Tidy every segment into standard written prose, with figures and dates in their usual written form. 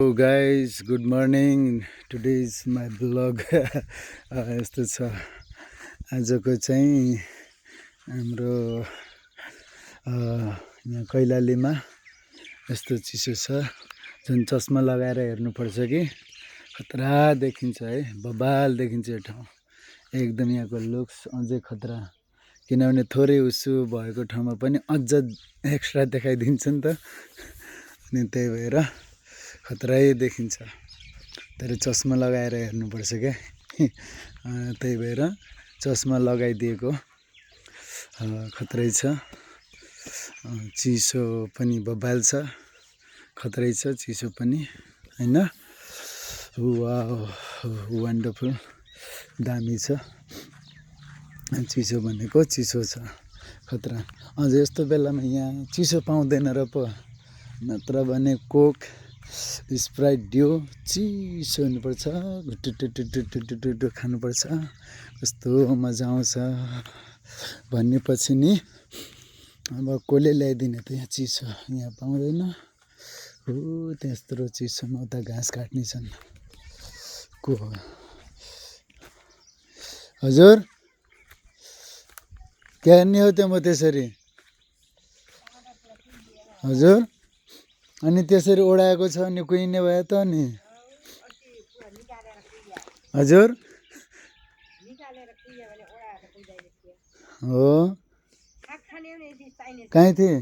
Hello guys, good morning. Today is my vlog. यस्तो छ आजको चाहिँ हाम्रो यहाँ कैलालीमा यस्तो चिसो छ। झन् चस्मा लगाएर हेर्नुपर्छ कि खतरा देखिन्छ है, बबाल देखिन्छ यो ठाउँ। एकदम यहाँको लुक्स अझै खतरा, किनभने थोरै उसु भएको ठाउँमा पनि अझ एक्स्ट्रा देखाइदिन्छ नि त। अनि त्यही भएर खतरै देखिन्छ, तर चस्मा लगाएर हेर्नुपर्छ क्या। त्यही भएर चस्मा लगाइदिएको खतरै छ। चिसो पनि बबाल छ, खतरै छ चिसो पनि हैन। वाउ वन्डरफुल, दामी छ। चिसो भनेको चिसो छ, खतरा। अझ यस्तो बेलामा यहाँ चिसो पाउँदैन र पो, नत्र भने कोक स्प्राइट डियो चिसो हुनुपर्छ, टुटुटुटुटुटुटु खानुपर्छ, कस्तो मजा आउँछ भनेपछि नि। अब कसले ल्याइदिने त यहाँ चिसो, यहाँ पाउँदैन हो त्यस्तो चिसोमा। उता घाँस काट्ने छन् को हो हजुर, क्या हेर्ने हो त्यो म त्यसरी हजुर? अनि त्यसरी ओढाएको छ अनि कुहिने भयो त नि हजुर। हो कहीँ थिए?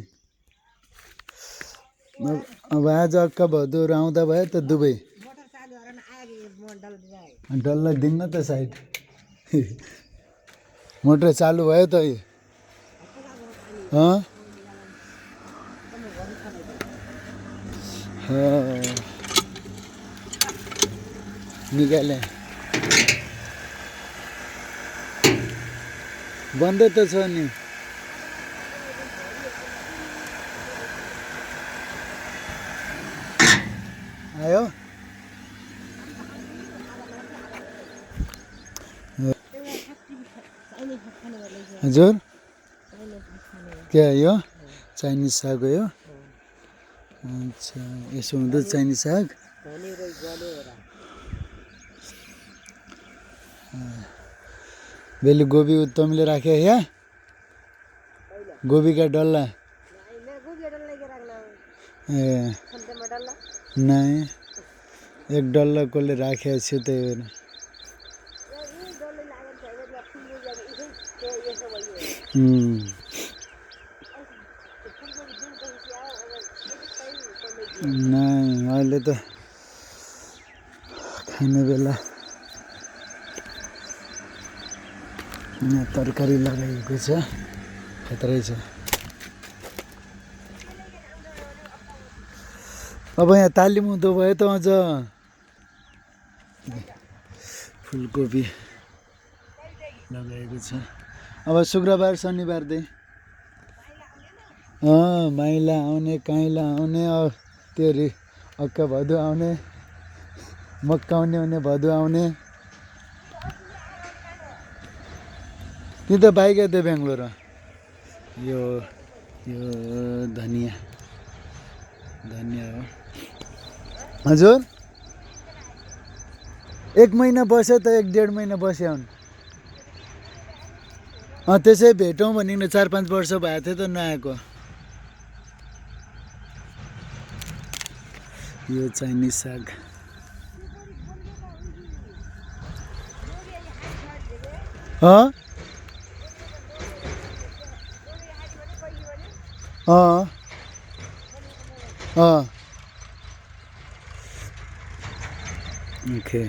अब आज अक्का भदौर आउँदा भयो त दुबई। डल्ल दिन्न त साइड। मोटर चालु भयो त निकाले बन्द त छ नि। आयो हजुर? क्या यो चाइनिज साग हो यो? अच्छा यसो हुँदो चाइनिज साग। बेलु गोभी तमीले राख्यो यहाँ? गोभी का डल्ला ए नहीं, एक डल्ला कसले राखेको छु त्यही भएर। नहीं अहिले त खाने बेला यहाँ तरकारी लगाइएको छ, खतरै छ। अब यहाँ तालिम हुँदो भयो त अझ फुलकोपी लगाएको छ। अब शुक्रबार शनिबारदेखि माइला आउने, काइला आउने, त्यो अक्का भदौ आउने, मक्का आउने भने भदौ आउने। कि त बाइक त्यो बेङ्गलोर। यो धनिया हो हजुर। एक महिना बस्यो त, 1-1.5 महिना बस्यो हुन्। त्यसै भेटौँ भनिकन 4-5 वर्ष भएको थियो त नआएको। यो चाइनिज साग ओके।